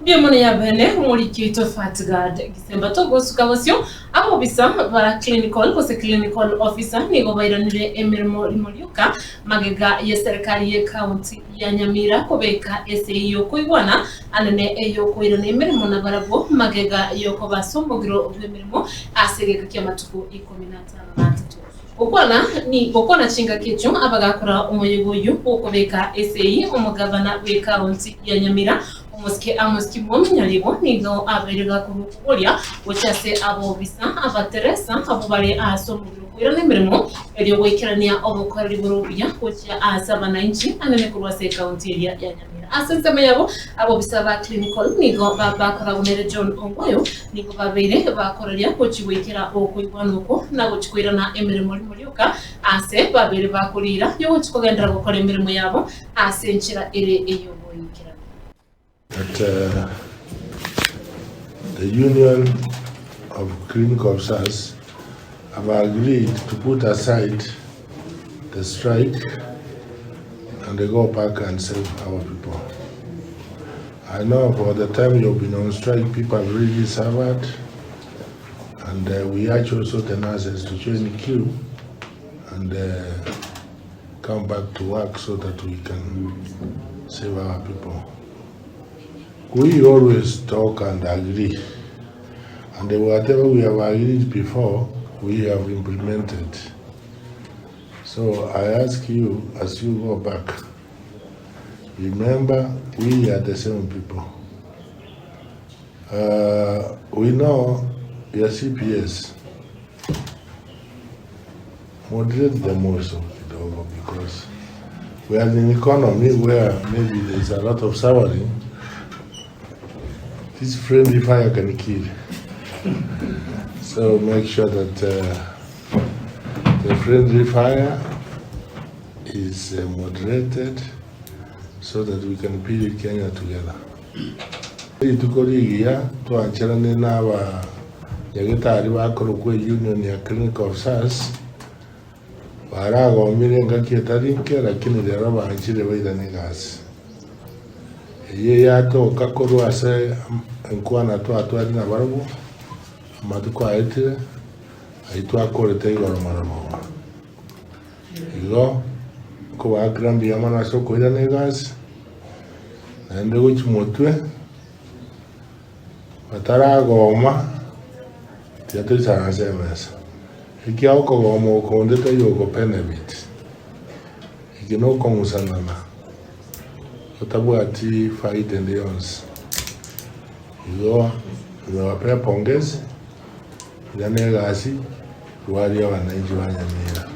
Mbuya mono yabene omoriki oito Fatgard Gisemba togosuka bosio abobisa ba clinical gose clinical officer nigo bairanire emeremo rimo rioka magega ye serikali ye county ya Nyamira kobeka esegi yokoigwana anene eyokoirana emeremo nabarabwo magega yokoba ase omogiro bw'emeremo ase egeka kiamatuko ikomi na atano na atato. Gokwana ni gokwana chingaki echio abagakora omoyega oyio bw'okobeka esegi omogavana bw'ekaunti ya Nyamira Omosike Amos Kimwami Nyaribo nigo abeire gakorwa okoboria gochia ase abobisa abateresa abwo bare aase omobere okoirana emeremo erio goikerania obokoreri bore obuya gochia aase abanainchi anene korwa ase ekaunti eria ya Nyamira. Ase ensemo yabo abobisa ba clinical nigo bakoragwa nere John Ongwayo nigo babeire bakoraria gochia goikera okoigwana okwo na gochia koirana emeremo rimo rioka ase babeire bakoriira yogochia kogenderera gokora emeremo yabo ase enchera ere ey'ogoikerana. That the Union of Clinical Officers have agreed to put aside the strike and go back and save our people. I know for the time you've been on strike, people have really suffered, and uh, we urge also the nurses to join the queue and uh, come back to work so that we can save our people. We always talk and agree, and whatever we have agreed before, we have implemented. So I ask you, as you go back, remember we are the same people. Uh, we know your CPS moderate them also kidogo because we are in an economy where maybe there's a lot of suffering. This friendly fire can kill. So make sure that uh, the friendly fire is uh, moderated so that we can build Kenya together. Rituko rigiya twancherane na abanyagetari bakorokwa Union ya Clinical Officers, baragomire engaki etari nke lakini rero banchire bairane egasi. Eyio yatoka korwa ase enkwana twatwarire nabarabwo amatuko aetire, ayio twakorete igoro marogoba. Igo nkobaakera mbuya mono ase okoirana egasi, naende gochia motwe, bataragoma, tiga toisaranse emesa. Ekiagera okogoma oko onde taiyo ogobenefit, eke nokong'usanana otabwati faida ende yonsi. Igo nimewapea pongezi, irana egasi, rwaria abananchi ba Nyamira.